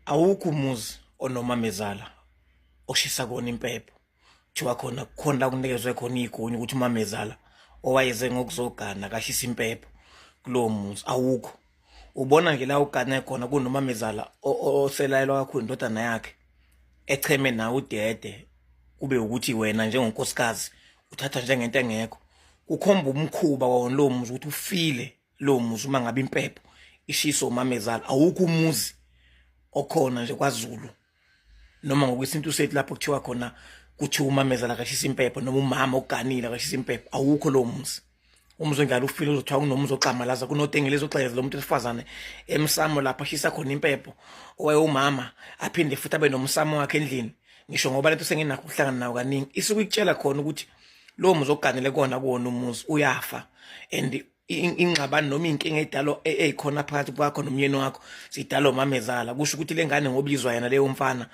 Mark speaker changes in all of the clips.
Speaker 1: Awukho umuzi onomamezala oshisa kona impepho. Kuthiwa khona kukhona la kunikezwe khona igunya ukuthi umamezala owayeze ngokuzogana kashisa impepho kulowo muzi awukho. Ubona nje la ugane khona kunomamezala oselayelwa kakhulu indodana yakhe echeme nawe udede kube ukuthi wena njengonkosikazi uthatha njengento engekho. Kukhomba umkhuba wawona lowo muzi ukuthi ufile lowo muzi uma ngabe impepho ishiswa umamezala. Awukho umuzi okhona nje kwaZulu noma ngokwesintu sethu lapho kuthiwa khona kuthiwa umamezala akashisa impepho noma umama oganile akashisa impepho, awukho lowo muzi. Umuzi onjalo ufile, uzothiwa kunomuzi oxamalaza kunotengelezi oxeleza lo muntu wesifazane emsamo lapho ashisa khona impepho owayewumama aphinde futhi abe nomsamo wakhe endlini. Ngisho ngoba lento senginakho ukuhlangana nawo kaningi isuke ikutshela khona ukuthi lowo muzi oganele kona kuwona umuzi uyafa and ingxabano noma inkinga edalo e, eyikhona phakathi kwakho nomyeni wakho sidalwa umamezala. Kusho ukuthi lengane ngobizwa yena leyo mfana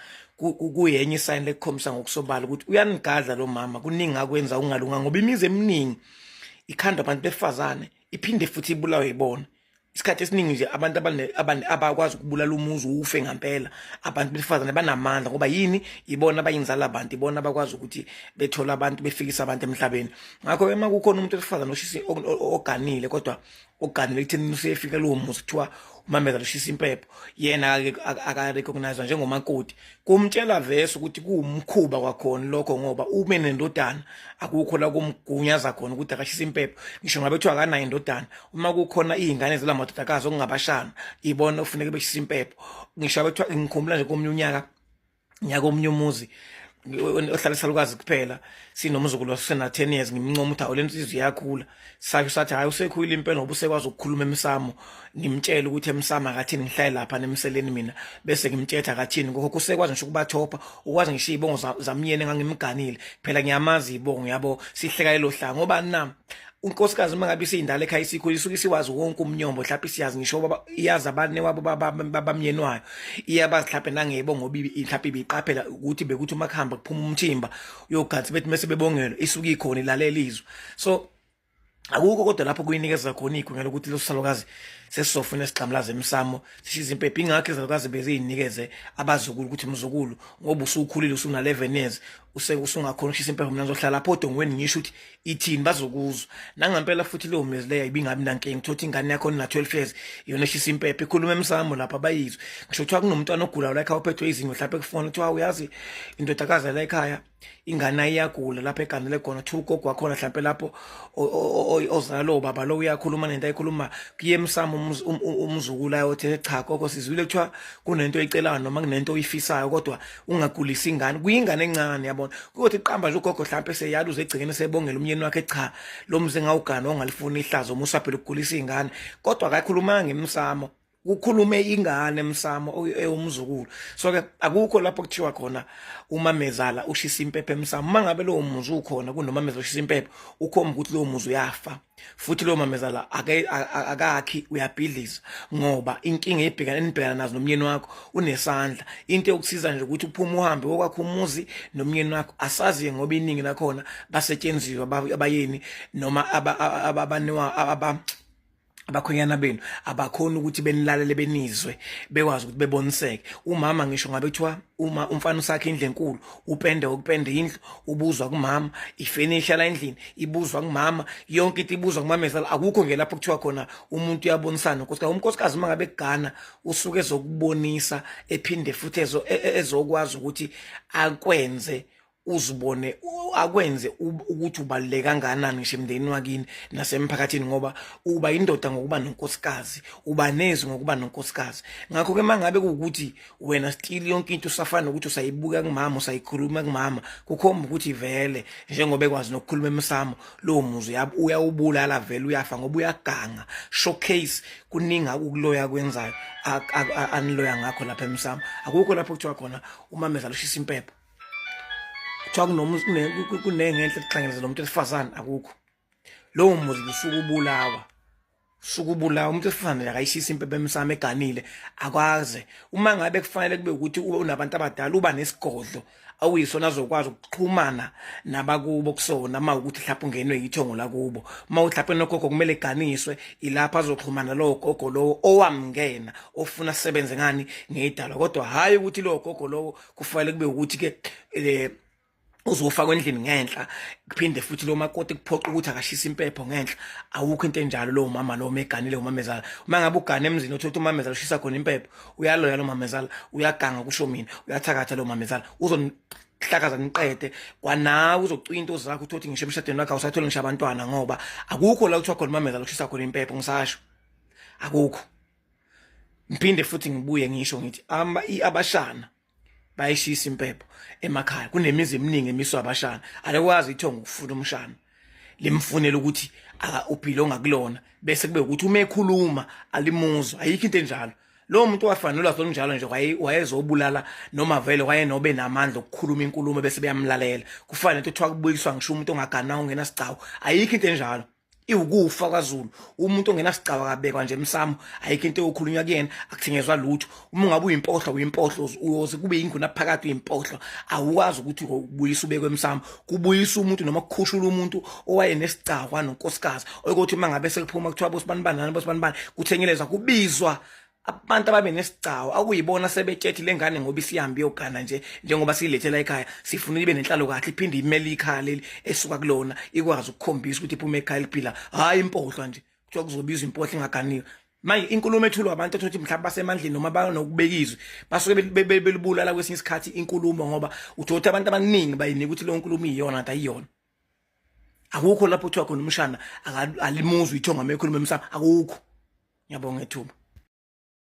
Speaker 1: kuyenye isayini lekukhombisa ngokusobala ukuthi uyanigadla lo mama, kuningi akwenza ungalunga ngoba imizi eminingi ikhandwa abantu befazane iphinde futhi ibulawe yibona. Isikhathi esiningi nje abantu abakwazi ukubulala umuzi ufe ngampela abantu besifazane banamandla ngoba yini ibona abayinzala abantu ibona abakwazi ukuthi bethole abantu befikise abantu emhlabeni. Ngakho-ke uma kukhona umuntu wesifazane oshisa oganile kodwa oganile ekutheni useyefika lowo muzi kuthiwa umameza lushisa impepho yena akarecognize njengomakoti kumtshela vese ukuthi kuwumkhuba kwakhona lokho ngoba ume nendodana akukho la kumgunyaza khona ukuthi akashise impepho. Ngisho ngabe kuthiwa akanayo indodana, uma kukhona iy'ngane zala madodakazi okungabashana ibona okufuneke beshise impepho. Ngisho ngabe kuthiwa ngikhumbula nje komunye unyaka nyaka omunye umuzi ohlala isalukazi kuphela sinomzukulu osena 10 years, ngimncoma ukuthi awu le nsizwa iyakhula, sasho sathi hayi usekhulile impela ngoba usekwazi ukukhuluma emsamo. Ngimtshela ukuthi emsamo akathini ngihlale lapha nemseleni mina bese ngimtshetha akathini ngokho kusekwazi ngisho ukubathopha ukwazi ngisho izibongo zamyeni engangimganile phela ngiyamazi ibongo yabo sihleka lelo hlanga ngoba na unkosikazi uma ngabe isindala ekhaya isikhulu isuke isiwazi wonke umnyombo mhlawumbe isiyazi ngisho baba iyazi abane wabo babamyeni wayo iyabazi mhlawumbe nangeyibongo bibi mhlawumbe ibiqaphela ukuthi bekuthi uma kuhamba kuphuma umthimba uyogansi bethi mase bebongelwa isuke ikhona ilalela izwi. So akukho kodwa lapho kuyinikeza khona igunya lokuthi leso salukazi sesizofuna sigxamlaza emsamo sishiza impepho. Ingakho izalukazi beziyinikeze abazukulu ukuthi mzukulu ngoba usukhulile usuna 11 years usungakhona ukushisa impepho, mina ngizohlala lapho odongweni ngisho ukuthi ithini bazokuzwa. Nangempela futhi leyo mizi leyo ibingabi nankinga, uthothi ingane yakho na 12 years iyona eshisa impepho ikhuluma emsamo lapha bayizwe. Ngisho kuthiwa kunomntwana ogulayo la ekhaya uphethwe izinyo mhlawumbe kufona kuthiwa uyazi indodakazi la ekhaya ingane iyagula lapha eganele khona kuthiwa ugogo wakhona mhlawumbe lapho ozala lowo baba lo uyakhuluma nento ayikhuluma kuye emsamo umzukulu ayothi cha gogo sizwile kuthiwa kunento oyicelayo noma kunento oyifisayo kodwa ungagulisi ingane, kuyingane encane yabona. Kuyothi qamba nje ugogo mhlawumbe seyaluza egcekeni sebongela umyeni wakhe cha lo mzi engawugana ongalifuni ihlazo umusa phela ukugulisa ingane, kodwa akakhulumanga emsamo kukhulume ingane emsamo ewumzukulu. So ke akukho lapho kuthiwa khona umamezala ushisa impepho emsamo. Uma ngabe lowo muzi ukhona kunomamezala ushisa impepho ukhomba ukuthi lowo muzi uyafa futhi lowo mamezala akakhi uyabhidliza ngoba inkinga ebhekana enibhekana nazo nomyeni wakho unesandla. Into yokusiza nje ukuthi uphume uhambe wokwakha umuzi nomyeni wakho asazi ngoba iningi lakhona basetshenziwe abayeni noma abaniwa abakhwenyana benu abakhona ukuthi benilalele benizwe bekwazi ukuthi beboniseke. Umama ngisho ngabe kuthiwa uma umfana usakhe indlu enkulu upende ukupenda indlu ubuzwa kumama, ifenisha la endlini ibuzwa kumama, yonke into ibuzwa kumamezala. Akukho nje lapho kuthiwa khona umuntu uyabonisana unkosikazi. Unkosikazi uma ngabe kugana usuke ezokubonisa ephinde futhi ezokwazi ukuthi akwenze uzibone akwenze ukuthi ubaluleke kangakanani ngisho emndenini wakini nasemphakathini ngoba uba indoda ngokuba nonkosikazi, uba nezwi ngokuba nonkosikazi. Ngakho-ke uma ngabe kuwukuthi wena still yonke into usafana nokuthi usayibuka kumama usayikhuluma kumama kukhomba ukuthi vele njengoba ekwazi nokukhuluma emsamo lowo muzi uyawubulala vele uyafa ngoba uyaganga. Showcase kuningi akukuloya akwenzayo aniloya ngakho lapha emsamo. Akukho lapho kuthiwa khona umamezala ushisa impepho kuthiwa kunengenhla ekuxangeleza nomuntu wesifazane, akukho. Lowo muzi usuke ubulawa. Sukubulawa umuntu wesifazane akayishisa impepho emsamo eganile akwaze. Uma ngabe kufanele kube ukuthi unabantu abadala uba nesigodlo awuyisona azokwazi ukuxhumana nabakubo kusona uma ukuthi mhlawumbe ungenwe yithongo lakubo, uma uthi mhlawumbe nogogo kumele eganiswe, ilapho azoxhumana lowo gogo lowo owamngena ofuna asebenze ngani ngedalwa. Kodwa hhayi ukuthi lowo gogo lowo kufanele kube ukuthi ke uzofakwa endlini ngenhla, kuphinde futhi lo makoti kuphoqa ukuthi akashise impepho ngenhla. Awukho into enjalo. Lowo mama lowo meganile umamezala, uma ngabe ugane emzini uthi umamezala ushisa khona impepho, uyaloya lo mamezala, uyaganga, kusho mina, uyathakatha lo mamezala, uzonihlakaza niqede kwanawe, uzocwinta into zakho, uthi ngisho emshadweni wakho awusatholi ngisho abantwana, ngoba akukho la kuthiwa khona umamezala ushisa khona impepho. Ngisasho akukho. Ngiphinde futhi ngibuye ngisho ngithi abashana bayishisa impepho emakhaya. Kunemizi eminingi emiswa abashana, alikwazi ithongo ukufuna umshana limfunela ukuthi ubhilonga kulona, bese kube ukuthi uma ekhuluma alimuzwa. Ayikho into enjalo. Lowo muntu wafana nolwazi olunjalo nje wayezobulala noma vele wayenobe namandla okukhuluma inkulumo bese beyamlalela. Kufana nento kuthiwa kubuyiswa ngisho umuntu ongagananga ongenasigcawu. Ayikho into enjalo. Iwukufa kwaZulu umuntu ongenasigcawu akabekwa nje emsamo, ayikho into eyokhulunywa kuyena, akuthengezwa lutho. Uma ungabe uyimpohlo, uyimpohlo, uyoze kube yinguna phakathi, uyimpohlo, awukwazi ukuthi ubuyise ubekwe emsamo. Kubuyisa umuntu noma kukhushula umuntu owayenesigcawu nonkosikazi, okuthi uma ngabe sekuphuma kuthiwa bosibanibani nani bosibanibani, kuthengelezwa kubizwa abantu ababe nesigcawu akuyibona sebetshethi lengane ngoba isihambe iyogana nje, njengoba siyilethela ekhaya sifuna ibe nenhlalo kahle, iphinde imele ikhaya leli esuka kulona, ikwazi ukukhombisa ukuthi iphume ekhaya liphila, hhayi impohlwa nje. Kuthiwa kuzobizwa impohlo ingaganiwe. Manje inkulumo ethulwa abantu othothi mhlawumbe basemandleni noma banokubeka izwi basuke belibulala kwesinye isikhathi inkulumo, ngoba uthola abantu abaningi bayinika ukuthi leyo nkulumo iyona kanti ayiyona. Akukho lapho kuthiwa khona umshana alimuzwa ithonga uma ekhuluma emsamo, akukho. Ngiyabonga ithuba.